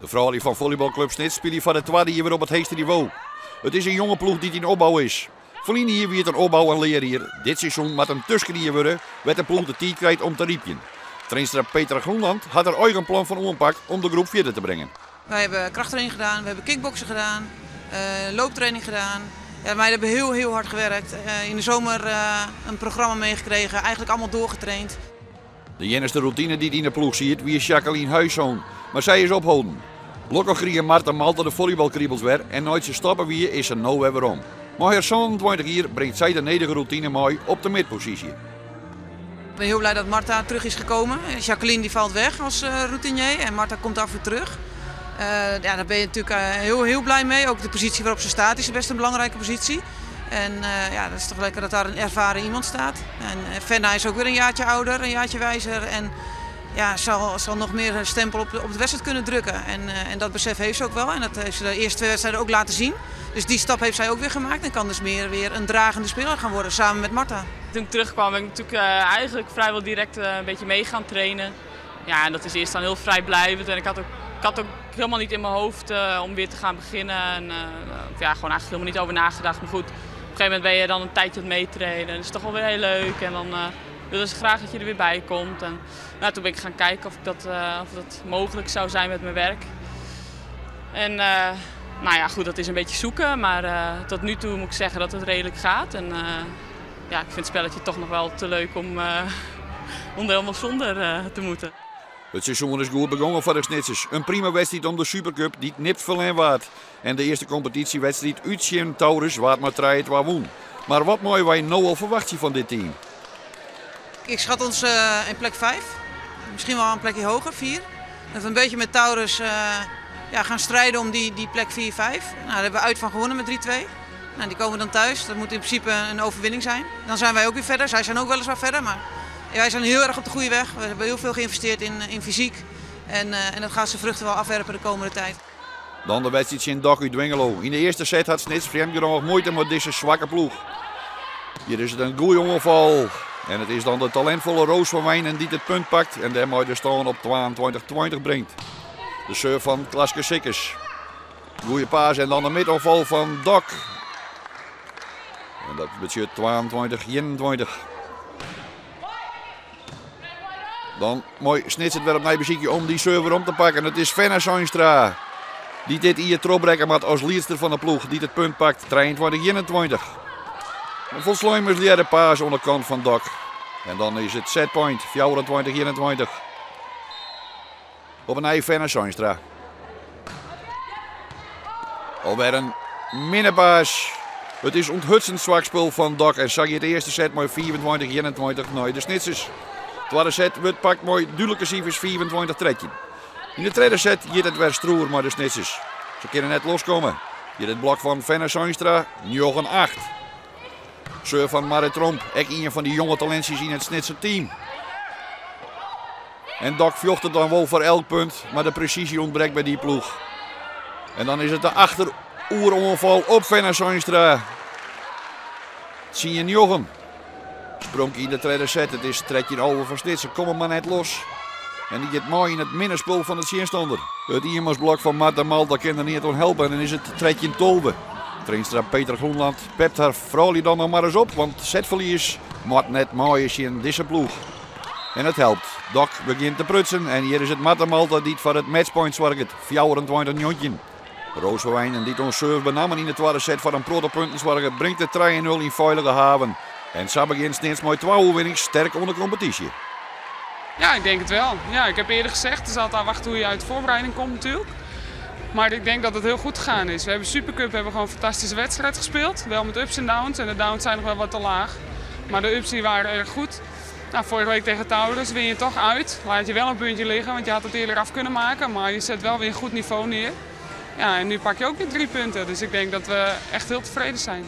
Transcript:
De froulju fan follybalklup Snits spylje foar it twadde jier wer op it heechste nivo. It is in jonge ploech dy't yn opbou is. Ferline jier wie it in opbou en learjier, dit seizoen moat in tuskenjier wurde wêr't de ploech de tiid krijt om te rypjen. Trainster Petra Groenland hat har eigen plan fan oanpak om de groep fierder te bringen. Wij hebben krachttraining gedaan, we hebben kickboksen gedaan, looptraining gedaan. Ja, wij hebben heel, heel hard gewerkt. In de zomer een programma meegekregen, eigenlijk allemaal doorgetraind. De iennichste rûtine dy't yn de ploech siet wie Jacqueline Huiszoon, mar sy is opholden. Lokkich krige Marta Malta de follybalkribels wer en nei't se stoppe wie is se no wer werom. Mei har 27 jier bringt sy de nedige rûtine mei op de midposysje. Ik ben heel blij dat Marta terug is gekomen. Jacqueline die valt weg als routinier en Marta komt daarvoor terug. Ja, daar ben je natuurlijk heel, heel blij mee. Ook de positie waarop ze staat is best een belangrijke positie. En ja, dat is toch lekker dat daar een ervaren iemand staat. En Fenna is ook weer een jaartje ouder, een jaartje wijzer. En ja, zal nog meer een stempel op de wedstrijd kunnen drukken. En dat besef heeft ze ook wel. En dat heeft ze de eerste twee wedstrijden ook laten zien. Dus die stap heeft zij ook weer gemaakt. En kan dus meer weer een dragende speler gaan worden, samen met Marta. Toen ik terugkwam ben ik natuurlijk eigenlijk vrijwel direct een beetje mee gaan trainen. Ja, en dat is eerst dan heel vrijblijvend. En ik had ook helemaal niet in mijn hoofd om weer te gaan beginnen. En ja, gewoon eigenlijk helemaal niet over nagedacht. Maar goed, op een gegeven moment ben je dan een tijdje aan het meetrainen. Dat is toch wel weer heel leuk. En dan willen ze graag dat je er weer bij komt. En nou, toen ben ik gaan kijken of dat mogelijk zou zijn met mijn werk. En nou ja, goed, dat is een beetje zoeken. Maar tot nu toe moet ik zeggen dat het redelijk gaat. En ja, ik vind het spelletje toch nog wel te leuk om er helemaal zonder te moeten. It seizoen is goed begûn foar de Snitsers. In prima wedstriid om de Supercup dy't nipt ferlern waard. En de earste kompetysjewedstriid út tsjin Taurus waard mar 3-2 wûn. Mar wat meie wy no al ferwachtsje fan dit team? Ik schat ons in plek 5. Misschien wel een plekje hoger, 4. Dat we een beetje met Taurus ja, gaan strijden om die plek 4-5. Nou, daar hebben we uit van gewonnen met 3-2. Nou, die komen dan thuis. Dat moet in principe een overwinning zijn. Dan zijn wij ook weer verder. Zij zijn ook weliswaar verder, maar wij zijn heel erg op de goede weg. We hebben heel veel geïnvesteerd in fysiek. En dat gaat zijn vruchten wel afwerpen de komende tijd. Dan de wedstriid in DOK út Dwingeloo. Yn de earste set hat Snits frjemd genôch muoite mei dizze swakke ploech. Hjir is it in goede oanfal. En it is dan de talintfolle Roos van Wijnen dy't it punt pakt en dêrmei de stân op 22-20 bringt. De serve fan Klaske Sikkes. Goede pass en dan de midoanfal fan DOK. En dat betsjut 22-21. Dan moai Snits it wer opnij besykje om dy serve om te pakken. It is Fenna Seinstra dy't dit jier trochbrekke moat as liedster fan de ploech dy't it punt pakt. 23-21. In folslein mislearre pass oan de kant fan DOK. En dan is it setpoint 24-21. Op 'e nij Fenna Seinstra. Alwer in minne pass. It is ûnthutsend swak spul fan DOK en sa giet de earste set mei 25-21 nei de Snitsers. Twadde set wurdt pakt mei dúdlike sifers 25-13. Yn de tredde set giet it wer stroer mei de Snitsers. Se kinne net loskomme. Hjir it blok fan Fenna Seinstra 9-8. Serve fan Marit Tromp, ek ien fan dy jonge talintsjes yn it Snitser team. En DOK fjochtet dan wol foar elk punt, mar de presysje ûntbrekt by dy ploech. En dan is it de achteroeroanfal op Fenna Seinstra. 10-9. Sprong yn de tredde set. It is 13-11 foar Snits. Se komme mar net los. En dy giet moai yn it minne spul fan de tsjinstanner. It ienmansblok fan Marta Malta kin der net oan helpe. En dan is it 13-12. Trainster Petra Groenland pept har froulju dan noch mar ris op. Want setferlies moat net meie tsjin dizze ploech. En it helpt. DOK begjint te prutsen. En hjir is it Marta Malta dy't foar it matchpoint soarget. 24-19. Roos van Wijnen dy't oan serve benammen yn de twadde set foar in protte punten soarge, bringt de 3-0 yn feilige haven. En sa begjint Snits mei twa oerwinnings sterk oan de kompetysje. Ja, ik denk het wel. Ja, ik heb eerder gezegd, het is altijd afwachten hoe je uit de voorbereiding komt natuurlijk. Maar ik denk dat het heel goed gegaan is. We hebben Supercup hebben gewoon een fantastische wedstrijd gespeeld. Wel met ups en downs en de downs zijn nog wel wat te laag. Maar de ups die waren erg goed. Nou, vorige week tegen Taurus win je toch uit. Laat je wel een puntje liggen, want je had het eerder af kunnen maken. Maar je zet wel weer een goed niveau neer. Ja, en nu pak je ook weer 3 punten. Dus ik denk dat we echt heel tevreden zijn.